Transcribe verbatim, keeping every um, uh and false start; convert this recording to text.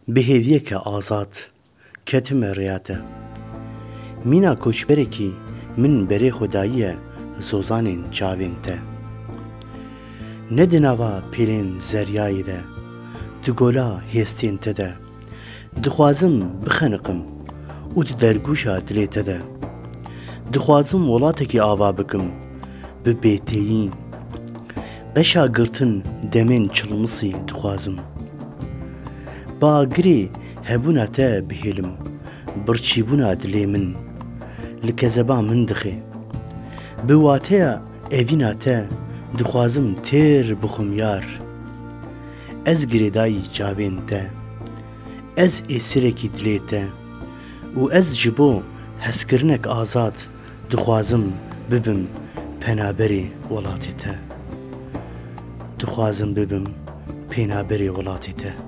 Bi hêviyeke azad ketime rêya te. Mîna koçberekî min berê xwe dayiye zozanên çavên te. Ne di nava pêlên zeryayê de, di gola hêstên te de. Dixwazim bixeniqim û di dergûşa dilê te de. Dixwazim welatekî ava bikim bi bêteyî. Beşa girtin demên çilmisî dixwazim. Bi agirê hebûna te bihêlim, birçîbûna dilê min li kezeba min dixe. Bi wateya evîna te dixwazim têr bixwim yar. Ez girêdayî çavên te. Ez êsirekî dilê te. Û ez ji bo hezkirinek azad dixwazim bibim penaberê welatê te. Dixwazim bibim penaberê welatê te.